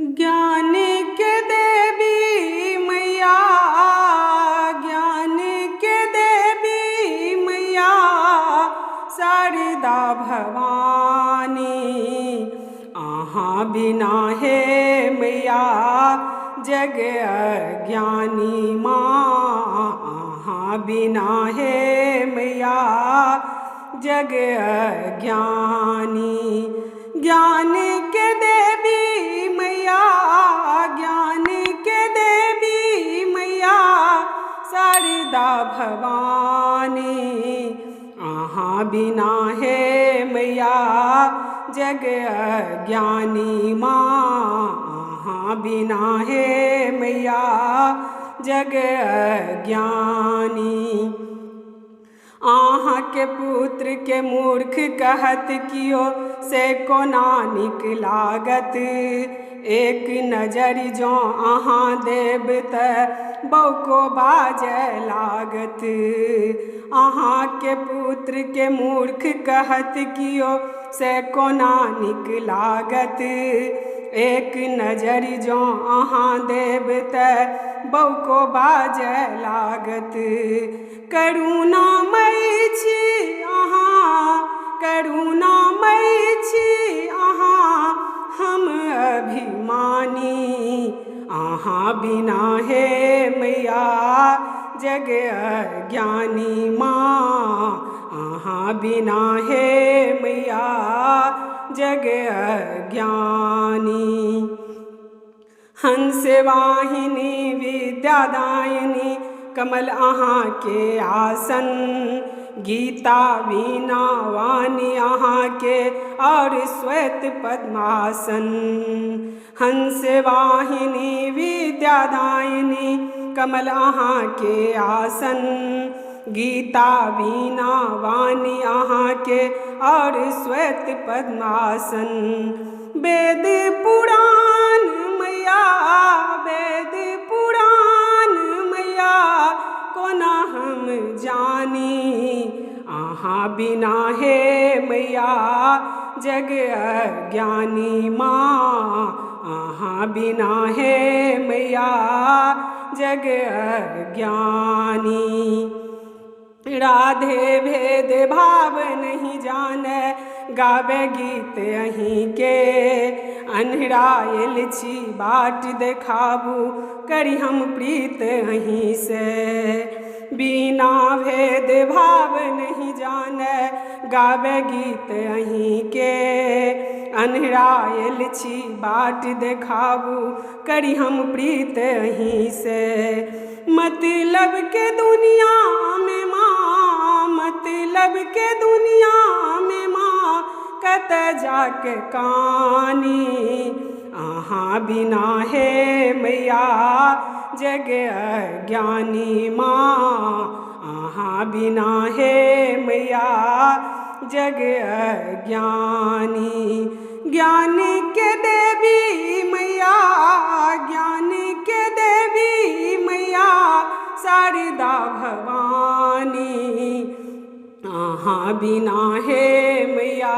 ज्ञान के देवी मैया, ज्ञान के देवी मैया, शारदा भवानी, अहाँ बिना हे मैया जग अज्ञानी माँ, अहाँ बिना हे मैया जग अज्ञानी। ज्ञान के देवी मैया, ज्ञान के देवी मैया, शारदा भवानी, अहाँ बिना हे मैया जग अज्ञानी माँ, अहाँ बिना हे मैया जग अज्ञानी। अहाँ के पुत्र के मूर्ख कहत कियो से कोना नीक लागत, एक नजरि जँ अहाँ देब तऽ बौको बाजय लागत। अहाँ के पुत्र के मूर्ख कहत कियो से कोना नीक लागत, एक नजरि जँ अहाँ देब तऽ बौको बाजय लागत। करुणामयी छी अहाँ, करुणामयी छी अहाँ, हम अभिमानी, अहाँ बिना हे मैया जग अज्ञानी माँ, अहाँ बिना हे मैया जग अज्ञानी। हंस वाहिनी विद्यादायिनी, कमल अहाँ के आसन, गीता वीणा वाणी अहाँ के और श्वेत पद्मासन। हंस वाहिनी विद्यादायिनी, कमल अहाँ के आसन, गीता वीणा वाणी अहाँ के और श्वेत पद्मासन। वेद पुराण मैया, वेद पुराण मैया, कोना हम जानी, अहाँ बिना हे मैया जग अज्ञानी माँ, अहाँ बिना हे मैया जग अज्ञानी। राधे भेद भाव नहीं जाने, गावे गीत अहीं के, अन्हरायल छी बाट देखाबू, करी हम प्रीत अहीं से। बिना भेद भाव नहीं जाने, गावे गीत अहीं के, अन्हरायल छी बाट देखाबू, करी हम प्रीत अहीं से। मतलब के दुनिया में माँ, मतलब के दुनिया में माँ, कत जाके कानी, अहाँ बिना हे मैया जग अज्ञानी माँ, अहाँ बिना हे मैया जग अज्ञानी। ज्ञान के देवी मैया, ज्ञान के देवी मैया, शारदा भवानी, अहाँ बिना हे मैया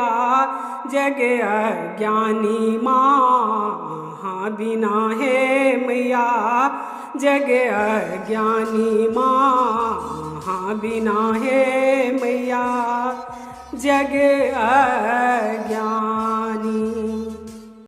जग अज्ञानी माँ, अहाँ बिना हे मैया जग अज्ञानी माँ, अहाँ बिना हे मैया जग अज्ञानी।